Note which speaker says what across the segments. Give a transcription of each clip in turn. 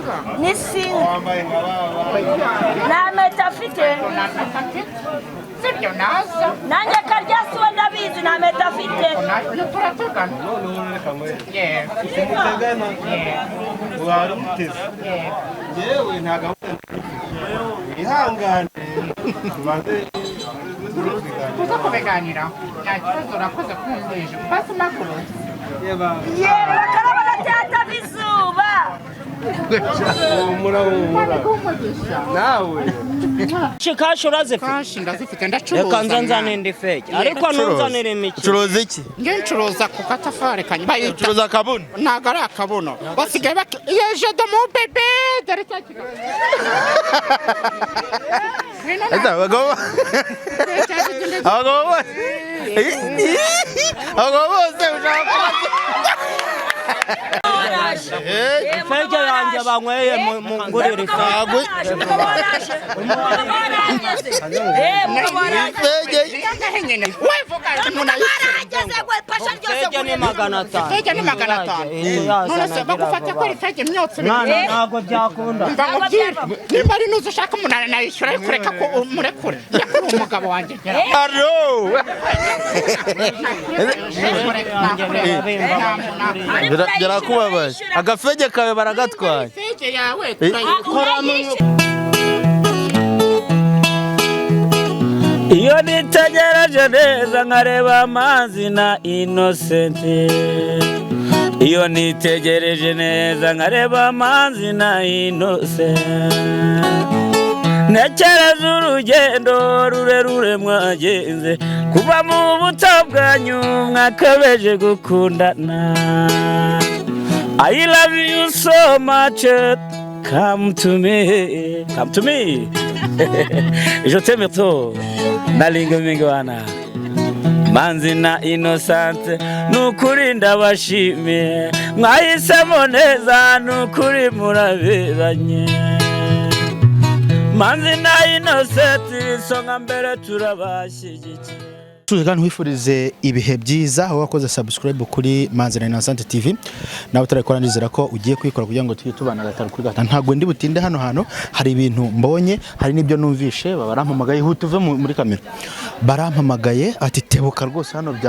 Speaker 1: Singa.
Speaker 2: Ni singa. Nta mpeta afite.
Speaker 1: Sibyo naza.
Speaker 2: Nanjye karya siwe ndabizi nta mpeta afite.
Speaker 1: Turategana.
Speaker 3: Yego. Mutegana. Wari umuteze. Yewe nta gahunda ihangane. Tubanze
Speaker 1: tuza kubiganiraho. Nta kibazo urakoze kumbwije. Pasi makuru.
Speaker 2: Yewe bakaraba gatata bizuba.
Speaker 3: Humura humura. Nawe.
Speaker 4: Kashi urazifite?
Speaker 1: Kashi ndazifite ndacuruza.
Speaker 4: Reka nza nzane indi feke. Ariko ntunzanire imikino.
Speaker 5: Ucuruza iki?
Speaker 1: Nge ncuruza ku katafari kanjye. Bayita
Speaker 5: Ucuruza akabuno?
Speaker 1: Ntago ari akabuno. Basigaye bak yeje do mu bebe dore cya kigali.
Speaker 5: Ese abagabo abagabo bose abagabo bose ushaka
Speaker 4: Feke yanjye banyweye mungurire
Speaker 5: ntabwo
Speaker 4: Feke ni 500.
Speaker 1: Feke ni 500. None se bagufata ko ari feke myotsi
Speaker 4: Mwana ntabwo byakunda.
Speaker 1: Mva nkubwire nimba ari nuzo ushaka umuntu aranayishyura ariko reka ko umurekure. Yakuri umugabo wanjye.
Speaker 5: Aro. Birakubabaje. Agafege kawe baragatwaye.
Speaker 1: Feke yawe turayikora.
Speaker 4: Iyo nitegereje neza nkareba amazi na Innocent. Iyo nitegereje neza nkareba amazi na Innocent. Ntekereza urugendo rurerure mwagenze kuva mu buto bwanyu mwakabeje gukundana. I love you so much, come to me, come to me. Je t'aime trop, nalinga mingwana. Manzi na Innocent, nukuri ndabashimiye, mwahisemo neza nukuri muraberanye. Manzi na Innocent, isonga mbere turabashyigikiye.
Speaker 6: Tuzigana nkwifurize ibihe byiza aho wakoze subscribe kuri Manzi na Innocent TV. Nawe utarakora nizera ko ugiye kwikora kugira ngo tujye tubana gatanu kuri gatanu. Ntabwo ndi butinde hano hano hari ibintu mbonye, hari nibyo numvishe barampamagaye hutuve muri kamera. Barampamagaye ati tebuka rwose hano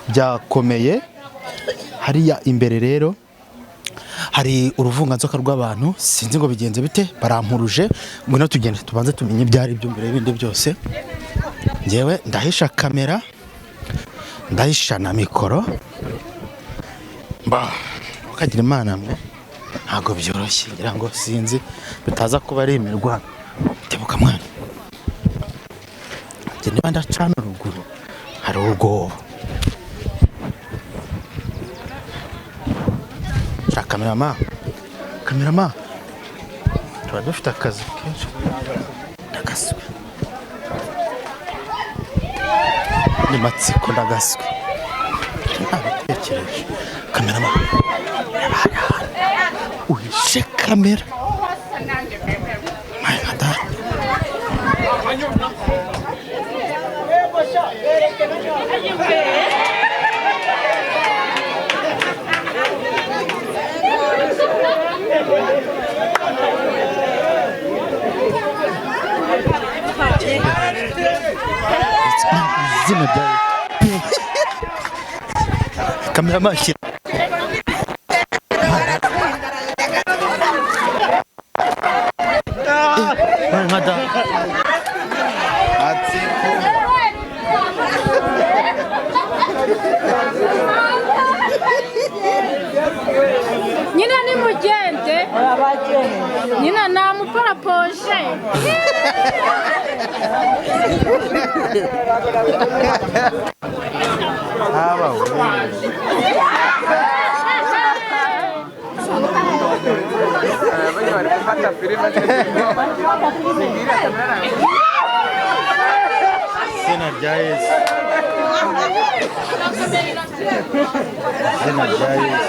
Speaker 6: byakomeye. Hariya imbere rero hari uruvunganzoka rw'abantu sinzi ngo bigenze bite barampuruje ngwino tugende tubanze tumenye ibyari byo mbere y'ibindi byose. Njyewe ndahisha kamera ndahisha na mikoro mba ukagira imana mwe ntago byoroshye ngira ngo sinzi bitaza kuba ari imirwano. Tebuka mwana njye niba ndacana ruguru hari ubwoba. Kamerama kamerama tuba dufite akazi kenshi ndagaswe ni matsiko ndagaswe ntabitekereje. Kamerama uhishe kamera my God. Izina ryawe kamera shyira
Speaker 7: Nyina nimugende nyina namuparapoje.
Speaker 6: Izina rya Yesu. Izina rya Yesu.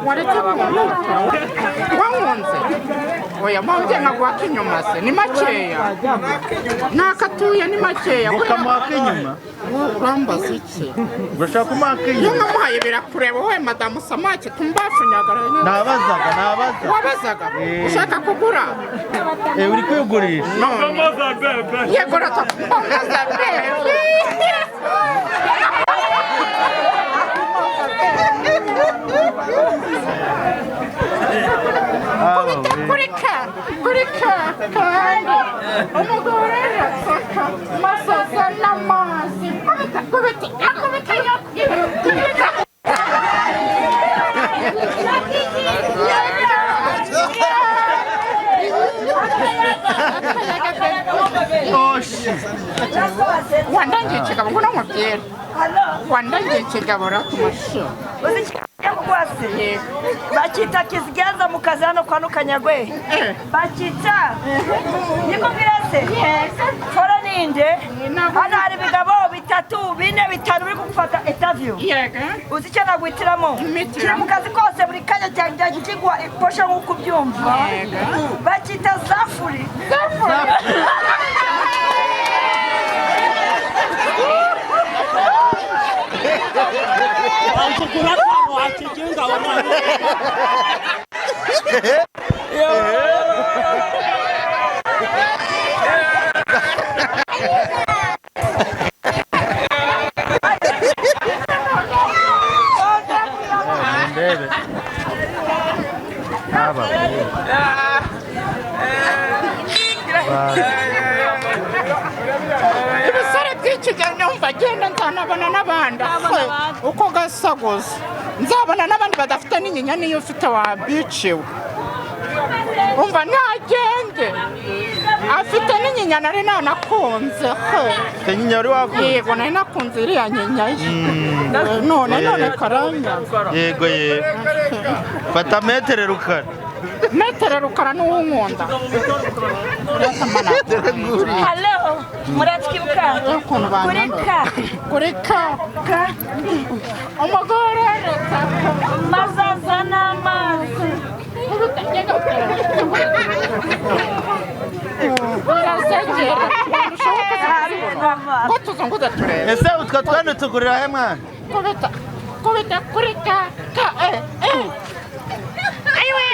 Speaker 1: Waretse wankunze. Oya mpamvu nkaguha k'inyuma se ni makeya nakatuye ni makeya.
Speaker 5: Ukamuha k'inyuma?
Speaker 1: Urambaza iki?
Speaker 5: Urashaka kumuha
Speaker 1: Iyo
Speaker 5: k'inyuma?
Speaker 1: nkamuhaye birakureba wowe madamu Samake tumbafunyagara.
Speaker 5: Nabazaga, nabaza.
Speaker 1: Wabazaga ushaka kugura?
Speaker 5: Uri kwigurisha?
Speaker 1: None yego ratakumbaza bebe. Kubita kuri ka kuri ka kandi umugore arasaka masoza n'amazi kubita kubita akubita kubita. Wandangiye ikigabo ngo namubwire. Wandangiye ikigabo rakumasho.
Speaker 2: Bakita kizigenza mu kazi hano kwa Nukanyagwe. Bakita niko birase fora ninde hano hari ibigabo 3 4 5 biri kugufata interview. Uzi icyo nagwitiramo kiri mu kazi kose buri kanya cyangwa kigwa iposha nk'uko ubyumva. Bakita zafuri.
Speaker 5: Ndebe. Aba.
Speaker 1: Ibisore by'Ikigali numva agenda nzanabona n'abandi uko gasaguza nzabona n'abandi badafite n'inyinya niyo ufite wabiciwe. Umva ntagende afite n'inyinya nari nanakunze.
Speaker 5: Inyinya wari wakunze?
Speaker 1: Yego nari nakunze iriya nyinya ye. None none karanga.
Speaker 5: Yego yego. Fata metere Rukara.
Speaker 1: Metere Rukara n'uwunkunda.
Speaker 2: Hello, muratwibuka kuri ka
Speaker 1: kuri ka
Speaker 2: ka
Speaker 1: umugore arasaka
Speaker 2: mazaza n'amazi.
Speaker 1: Ko tuzunguza turebe.
Speaker 5: Ese utwo twende tugurira he mwana?
Speaker 1: Kubita kubita kuri ka ka ayiwe.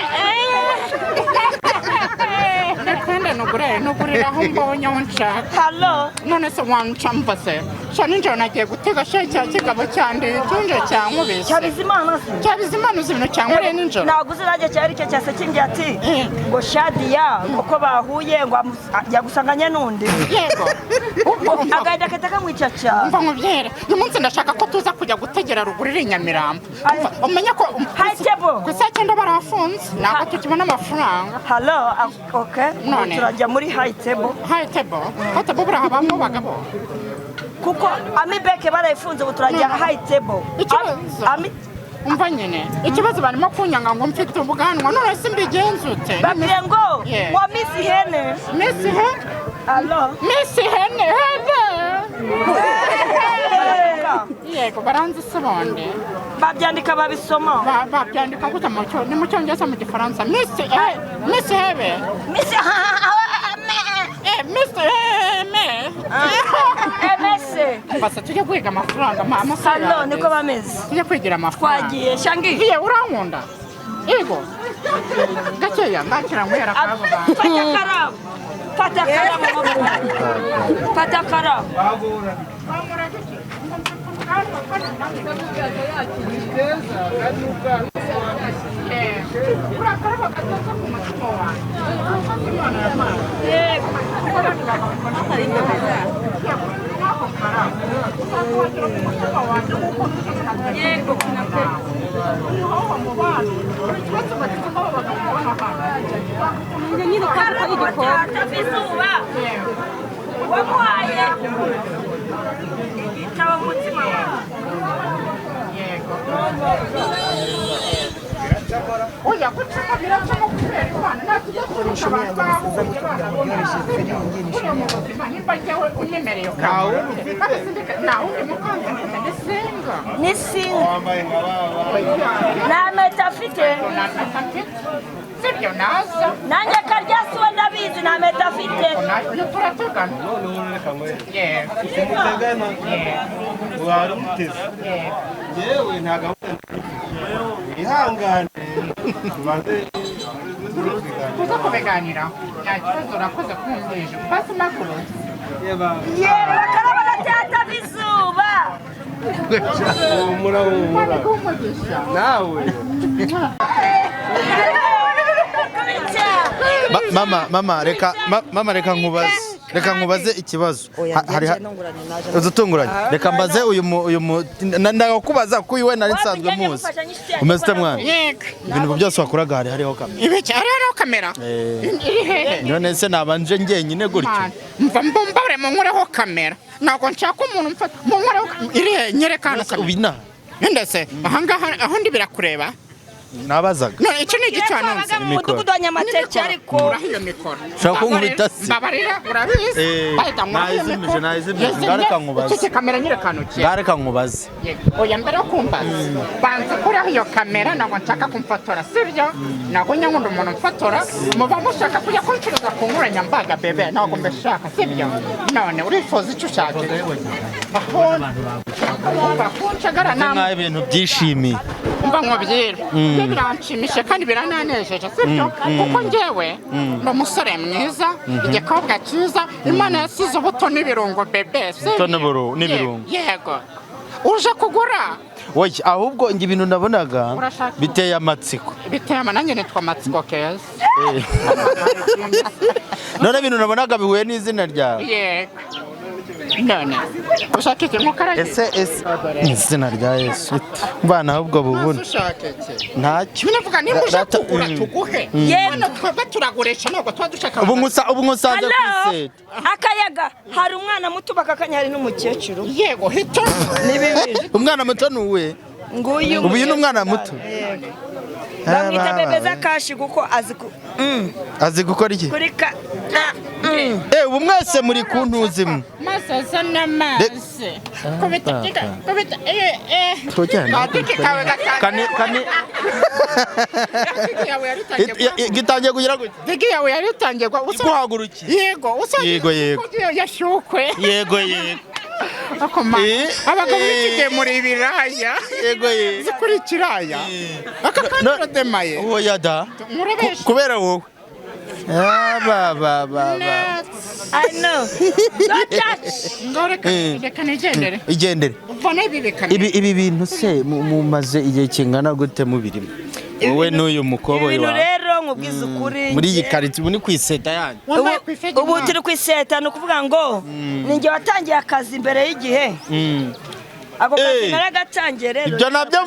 Speaker 1: Nakunda nugurira nugurira aho mbonye aho nshaka.
Speaker 2: Hello.
Speaker 1: None se wancamba se sha ninjoro nagiye gutega sha cya kigabo cyande cyunje cyankubise.
Speaker 2: Cyabizimana se.
Speaker 1: Cyabizimana uzi ibintu cyankoreye ninjoro.
Speaker 2: Naguze nanjye cyari cyo cyase kimbye ati ngo Shadia ngo ko bahuye ngo yagusanganye n'undi.
Speaker 1: Yego.
Speaker 2: Agahinda kahita kamwica cyane.
Speaker 1: Umva nkubyere uyu munsi ndashaka ko tuza kujya gutegera ruguru iri Nyamirambo. Umenye ko ku saa 9 barafunze ntabwo tukibona amafaranga.
Speaker 2: Hello, okay.
Speaker 1: None
Speaker 2: turajya muri high table.
Speaker 1: High table. High table burahabamo bagabo.
Speaker 2: Kuko amibeke barayifunze ubu turajya high table.
Speaker 1: Ikibazo. Umva nyine ikibazo barimo kunyanga ngo mfite ubwanwa none simbigenze ute?
Speaker 2: Babwiye ngo wa Miss Hene.
Speaker 1: Miss Hene?
Speaker 2: Allo.
Speaker 1: Miss Hene Hene. Yego baranzi se bonde.
Speaker 2: Babyandika babisoma.
Speaker 1: Babyandika gute mu cyo ni mu cyongereza mu gifaransa. Miss Miss Hebe.
Speaker 2: Miss
Speaker 1: Miss Heme.
Speaker 2: MS.
Speaker 1: Basa tujye kwiga amafaranga mama.
Speaker 2: Allo niko bameze.
Speaker 1: Tujye kwigira amafaranga.
Speaker 2: Twagiye shangi.
Speaker 1: Iye urankunda. Yego. Gakeya ndakira nkwera kabo bantu.
Speaker 2: Fata karamu. Fata karamu. Fata karamu. Wamuhaye igitabo mutima wawe.
Speaker 1: Oya gucamo biracamo kubera Imana natujya kurusha abantu bahuye buriya mu buzima nimba njyewe unyemereye nta wundi mukunzi mfite ni singa
Speaker 2: Ni singa. Nta mpeta afite.
Speaker 1: Nta mpeta mfite sibyo naza
Speaker 2: Nanjye akarya Arabizi nta mpeta afite.
Speaker 1: Uyu turategana.
Speaker 3: Noneho reka nkwereke.
Speaker 1: Yego.
Speaker 3: Mutegana wari umuteze.
Speaker 1: Yego.
Speaker 3: Yewe nta gahunda ihangane tubanze
Speaker 1: Tuza kubiganiraho. Nta kibazo, urakoze kumbwije. Basi mpagurutse.
Speaker 2: Yewe bakaraba gatata izuba.
Speaker 3: Humura humura nawe.
Speaker 6: Mama reka mama reka nkubaze. Reka nkubaze ikibazo. Hari uzutunguranye. Reka mbaze uyu ndakubaza ko uyu we nari nsanzwe muzi. Umeze ute mwana?
Speaker 1: Yego.
Speaker 6: Ibintu byose wakoraga hari hariho kamera.
Speaker 1: Ibiki hariho kamera? Iri hehe?
Speaker 6: None se nabanje njyenyine gutyo?
Speaker 1: Mva mbumbare munkureho kamera. Ntabwo nshaka umuntu mfata munkureho iri he? Nyereka hano kamera.
Speaker 6: Ubina.
Speaker 1: Ndetse ahangaha aho ndi birakureba.
Speaker 6: Nabazaga.
Speaker 1: None icyo ni igicanonse.
Speaker 2: Mu mudugudu wa Nyamateke ariko.
Speaker 1: Uraho iyo mikoro.
Speaker 6: Ushaka kunkubita se?
Speaker 1: Mbabarira urabizi. Bahita nkuraho iyo mikoro.
Speaker 6: Nayizimije. Ngareka nkubaze.
Speaker 1: Iki kamera nyereka hano ki?
Speaker 6: Ngareka nkubaze.
Speaker 1: Oya mbere yo kumbaza. Banza kuraho iyo kamera ntabwo nshaka kumfotora sibyo? Ntabwo nyankunda umuntu umfotora. Muba mushaka kujya kuncuruza ku nkoranyambaga bebe ntabwo mbishaka sibyo? None urifuza icyo ushaka? Bakuncagara
Speaker 6: namwe ibintu byishimiye.
Speaker 1: Mba nkubwira. Biranshimishe kandi birananejeje sibyo? Kuko njyewe ndi umusore mwiza, igikobwa cyiza, Imana yasize ubuto n'ibirungo bebe sibyo?
Speaker 6: N'ibirungo.
Speaker 1: Yego. Uje kugura?
Speaker 6: Oya ahubwo njye ibintu nabonaga biteye amatsiko.
Speaker 1: Biteye nanjye nitwa Matsiko Keza.
Speaker 6: None ibintu nabonaga bihuye n'izina ryawe.
Speaker 1: Yego. None ushaka iki mukarage?
Speaker 6: Ese izina rya Yesu mvana ahubwo bubuna ntacyo
Speaker 1: binavuga nimba ushaka kugura tuguhe. Hano twebwe turagurisha ntabwo tuba dushaka.
Speaker 6: Ubu ngusanze ku iseta
Speaker 2: akayaga hari umwana muto bakakanya hari n'umukecuru.
Speaker 1: Yego hito
Speaker 2: ni bibiri.
Speaker 6: Umwana muto ni uwe
Speaker 2: nguyu.
Speaker 6: Ubu ni umwana muto
Speaker 2: bamwita Bebeza Kashi kuko azi
Speaker 6: gukora iki? Ubu mwese muri ku ntuzi imwe.
Speaker 1: Maze n'amazi. Kubita kubita
Speaker 6: Kane gitangiye kugira gute?
Speaker 1: Digi yawe yari itangiye
Speaker 6: guhagurukiye.
Speaker 1: Yego,
Speaker 6: yego yego.
Speaker 1: Yashyukwe.
Speaker 6: Yego yego.
Speaker 1: Abagabo b'ikigihe muri ibiraya.
Speaker 6: Yego yego.
Speaker 1: Zikuri ikiraya. Aka kandi urademaye.
Speaker 6: Oya da. Kubera wowe. Ba ba ba ba.
Speaker 2: I know. Don't touch.
Speaker 1: Ngoreka reka nigendere.
Speaker 6: Igendere.
Speaker 1: Uvana ibi bikamera.
Speaker 6: Ibi bintu se mumaze igihe kingana gute mubirimo? Wowe n'uyu mukoboyi wawe.
Speaker 2: Ibintu rero nkubwiza ukuri.
Speaker 6: Muri iyi karitsiye ubu ni ku iseta yanyu.
Speaker 2: Ubu turi ku iseta ni ukuvuga ngo ninjye watangiye akazi imbere y'igihe. Ako kazi naragatangiye rero.
Speaker 6: Ibyo nabyo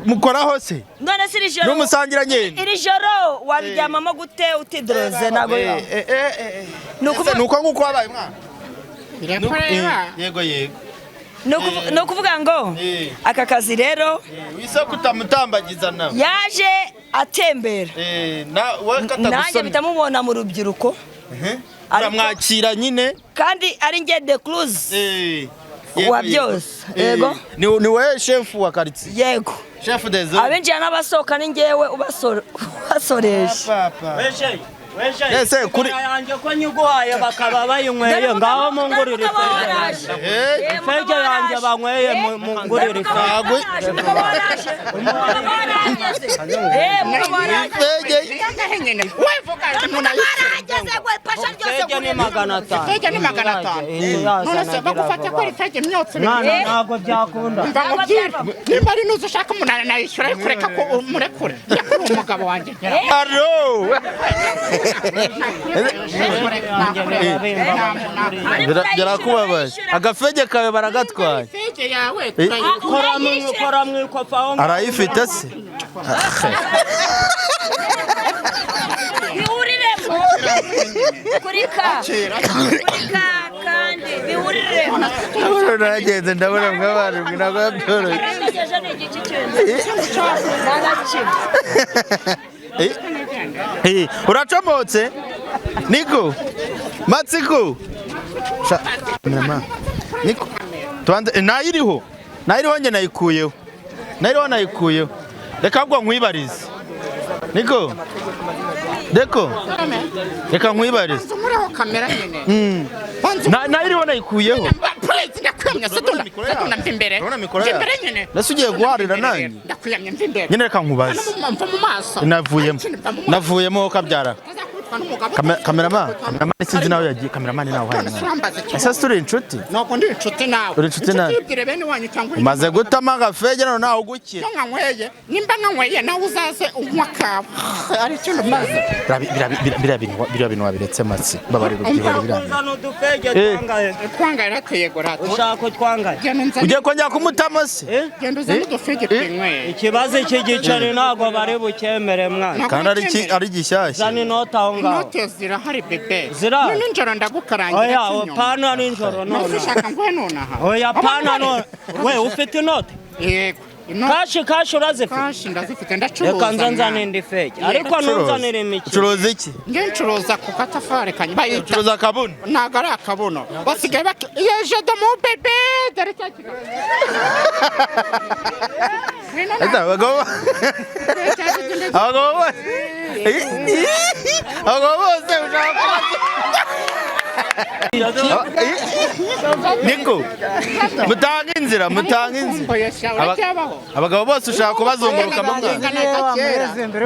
Speaker 6: mukoraho se?
Speaker 2: None se iri joro
Speaker 6: n'umusangira ngendo.
Speaker 2: Iri joro waryamamo gute utidroze ntabwo bibaho.
Speaker 6: Ni uko nguko wabaye mwana.
Speaker 1: Birakureba.
Speaker 6: Yego yego.
Speaker 2: Ni ukuvuga ngo aka kazi rero
Speaker 6: wisa kutamutambagiza nawe.
Speaker 2: Yaje atembera. Nanjye bitamubona mu rubyiruko.
Speaker 6: Uramwakira nyine.
Speaker 2: Kandi ari njye de Cruz. Wa byose. Yego.
Speaker 6: Ni we chef wa quartier.
Speaker 2: Yego.
Speaker 6: Chef des zones.
Speaker 2: Abinjira n'abasohoka ni njyewe ubasoresha.
Speaker 4: Weshe. Ese kuri yanjye ko nyiguhaye bakaba bayinyweye ngaho mungurire ifege. Ifege yanjye banyweye mungurire ifege. Ifege ni 500.
Speaker 1: Ifege ni 500. None se bagufata ko ifege imyotsi
Speaker 4: mwana ntabwo byakunda.
Speaker 1: Nimba ari nuzo ushaka umuntu aranayishyura ariko reka ko umurekure. Yakuri umugabo wanjye.
Speaker 6: Allo. Birakubabaje agafege kawe baragatwaye. Arayifite se?
Speaker 2: Bihuriremo kurika kandi bihuriremo.
Speaker 6: Nageze ndabona mw'abantu ntabwo byoroshye. Uracomotse Niko Matsiko Niko tubanze nayiriho nayiriho njye nayikuyeho nayiriho nayikuyeho reka ahubwo nkwibarize
Speaker 5: Niko Deko reka nkwibarize
Speaker 1: muriho kamera nyine
Speaker 5: nayo iriho nayikuyeho
Speaker 1: ndakwiyamya satunda mva imbere imbere nyine
Speaker 5: nase ugiye guharira nanjye
Speaker 1: ndakwiyamya mva imbere
Speaker 5: nyine reka nkubaze
Speaker 1: mva mu maso
Speaker 5: navuyemo navuyemo kabyara kameramani sinzi nawe yagiye kameramani nawe uhaye ese turi inshuti
Speaker 1: ntabwo ndi inshuti nawe
Speaker 5: uri inshuti nawe
Speaker 1: ibwire bene wanyu cyangwa
Speaker 5: umaze gutama agafege none nawe ugukira
Speaker 1: nkanyweye nimba nkanyweye nawe uzaze unywa kawa ari ikintu umaze
Speaker 6: biriya bintu wabiretse matsi babarira ubyihore biriya bintu
Speaker 1: twangaye ratuyegura
Speaker 4: ushaka twangaye
Speaker 5: ugiye kongera kumutama se
Speaker 1: genda uzane udufege twinyweye
Speaker 4: ikibazo iki giceri ntabwo bari bukemere mwana
Speaker 5: kandi ari gishyashya
Speaker 4: zana inoti aho ngaho
Speaker 1: inote zirahari bebe
Speaker 4: zirahari
Speaker 1: nijoro ndagukarangira
Speaker 4: oya pana nijoro none
Speaker 1: ushaka nguhe nonaha
Speaker 4: oya pana none we ufite inote
Speaker 1: yego
Speaker 4: kashi kashi urazifite
Speaker 1: kashi ndazifite ndacuruza
Speaker 4: reka nza nzane indi fege ariko ntunzanire imikino
Speaker 5: ucuruza iki
Speaker 1: nge ncuruza ku katafari kanjye bayita
Speaker 5: ucuruza akabuno
Speaker 1: ntabwo ari akabuno basigaye bak yeje domo bebe dore cya kigali
Speaker 5: abagabo abagabo bose ushaka Niko mutanga inzira mutanga inzira abagabo bose ushaka kubazunguruka mu mwana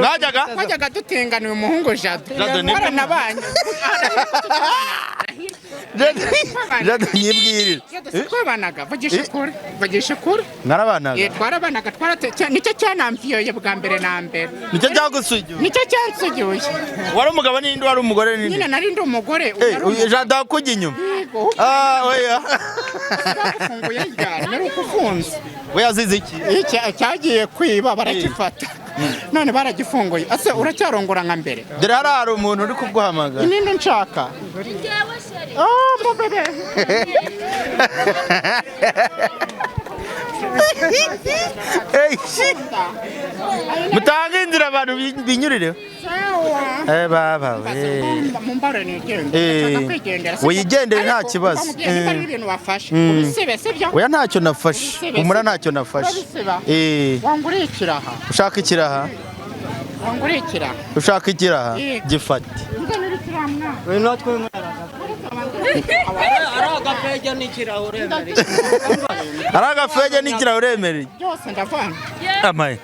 Speaker 5: mwajyaga
Speaker 1: mwajyaga dutengana uyu muhungu Jado twaranabanye
Speaker 5: Jado nyibwirira
Speaker 1: twabanaga vugisha ukuri vugisha ukuri
Speaker 5: mwarabanaga
Speaker 1: twarabanaga nicyo cyanamviyoye bwa mbere na mbere
Speaker 5: nicyo cyagusugiye
Speaker 1: nicyo cyansugiye
Speaker 5: wari umugabo n'indi wari umugore n'indi
Speaker 1: nyine nari ndi umugore
Speaker 5: Jado akujya inyuma ah oya
Speaker 1: bagufunguye ryari nari ukufunze
Speaker 5: we yazize iki
Speaker 1: cyagiye kwiba barakifata none baragifunguye ase uracyarongora nka mbere
Speaker 5: dore hariya hari umuntu uri kuguhamagara
Speaker 1: ninde nshaka oh mo bebe
Speaker 5: mutange inzira abantu binyurireho baba
Speaker 1: mumbare nigende
Speaker 5: wigendere nta kibazo oya ntacyo nafashe humura ntacyo nafashe
Speaker 1: wanguriye ikiraha
Speaker 5: ushaka ikiraha
Speaker 1: wanguriye ikiraha
Speaker 5: ushaka ikiraha gifate ari agafege n'ikiraha uremereye
Speaker 1: byose ndavanga
Speaker 5: amaye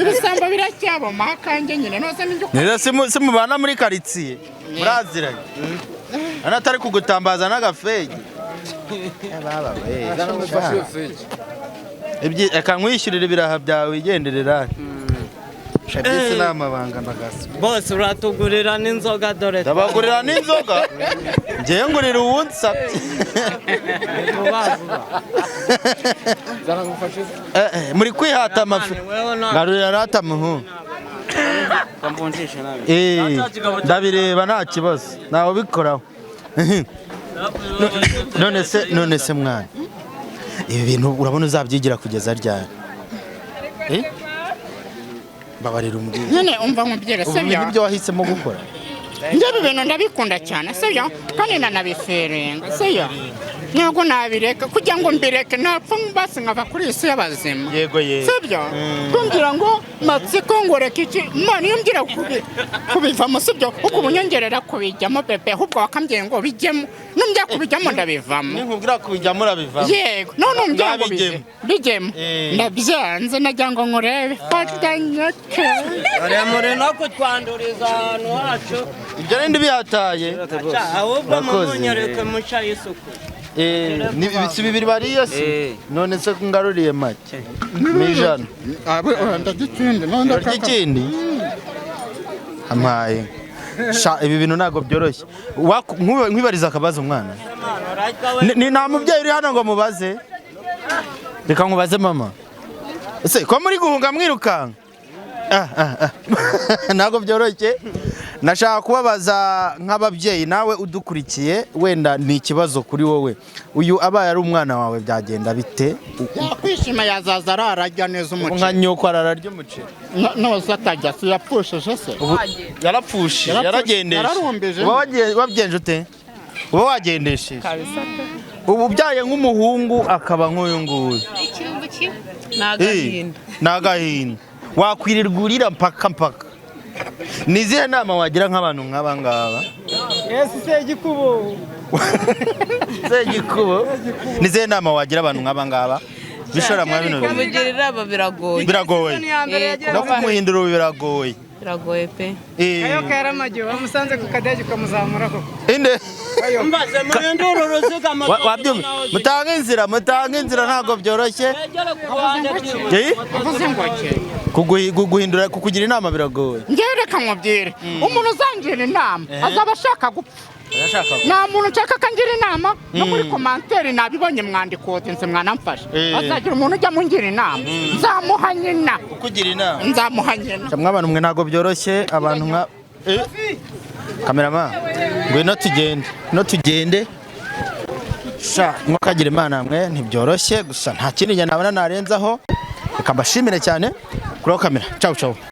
Speaker 1: ibisambo biracyaboma akanjye nyine noze n'ibyo
Speaker 5: neza simubana muri karitsiye muraziranye hano atari kugutambaza n'agafege reka nkwishyurire ibiraha byawe wigenderera byose ni amabanga ndagasa
Speaker 4: bose uratugurira n'inzoga dore
Speaker 5: ndabagurira n'inzoga ngewe ngurira uwunsabye muri kwihata amafi ngarurira rata muhungu ndabireba nta kibazo ntawe ubikoraho none se mwana ibi bintu urabona uzabyigira kugeza ryari babarira umbwira
Speaker 1: nyine umva nkubwire sibyo
Speaker 5: ibyo wahisemo gukora
Speaker 1: njye ibi bintu ndabikunda cyane sibyo kandi nanabifiringa sibyo ntabwo nabireka kugira ngo mbireke napfa basi nkava kuri iyi si y'abazima
Speaker 5: yego yego
Speaker 1: sibyo kumbwira ngo matsiko ngo reka iki imana iyo mbwira kubivamo sibyo uko ubunyongerera kubijyamo bebe ahubwo wakambwiye ngo bijyemo numbwira kubijyamo ndabivamo
Speaker 5: ninkubwira kubijyamo urabivamo
Speaker 1: yego none umbwira ngo bijyemo ndabyanze nagira ngo nkurebe fatanyake
Speaker 4: muri no kutwanduriza ahantu hacu
Speaker 5: ibyo rindi bihataye
Speaker 4: ahubwo munyereke muca y'isuku
Speaker 5: si bibiri bariye se none se ngaruriye make ni ijana ndarya ikindi amaye ibi bintu ntabwo byoroshye nkwibariza akabazo umwana ni nta mubyeyi uri hano ngo mubaze reka nkubaze mama ese ko muri guhunga mwirukanka ntabwo byoroshye nashaka kubabaza nk'ababyeyi nawe udukurikiye wenda ni ikibazo kuri wowe uyu abaye ari umwana wawe byagenda bite
Speaker 1: yakwishima yazaza arararya neza umuceri
Speaker 5: nka nyoko arararya umuceri
Speaker 1: noza atajya si yapfushije se
Speaker 5: yarapfushije yaragendesheje uba wagenje ute uba wagendesheje ubu ubyaye nk'umuhungu akaba nk'uyu nguyu
Speaker 8: ni agahinda
Speaker 5: ni agahinda Wakwirirwa urira mpaka mpaka. Ni izihe nama wagira nk'abantu nk'aba ngaba?
Speaker 8: Ese Segikubo.
Speaker 5: Segikubo. Ni izihe nama wagira abantu nk'aba ngaba bishora mwa bino bintu?
Speaker 9: Kumugira inama biragoye.
Speaker 5: Biragoye. No kumuhindura ubu biragoye.
Speaker 9: Biragoye pe.
Speaker 8: Kayoka yaramagiwe, wamusanze ku kadege ukamuzamura koko.
Speaker 5: Inde?
Speaker 4: Mbaze muhindure uruziga.
Speaker 5: Wabyumva, mutange inzira, mutange inzira, ntabwo byoroshye.
Speaker 1: Avuze ngo iki?
Speaker 5: Guhindura, kukugira inama biragoye.
Speaker 1: Njyewe reka nkubwire, umuntu uzangira inama azaba ashaka gupfa. Nta muntu nshaka ko angira inama. No muri commentaire nabibonye, mwandikoze mwanamfasha. Azagira umuntu ujya mungira inama, nzamuha nyina.
Speaker 5: Kukugira inama.
Speaker 1: Nzamuha nyina.
Speaker 5: Mw'abantu mwe, ntabwo byoroshye. Abantu nka cameraman, ngwino tugende, no tugende sha. Mwakagira imana mwe, ntibyoroshye. Gusa nta kindi njye nabona narenzaho. Reka mbashimire cyane kuri kamera. Ciao ciao.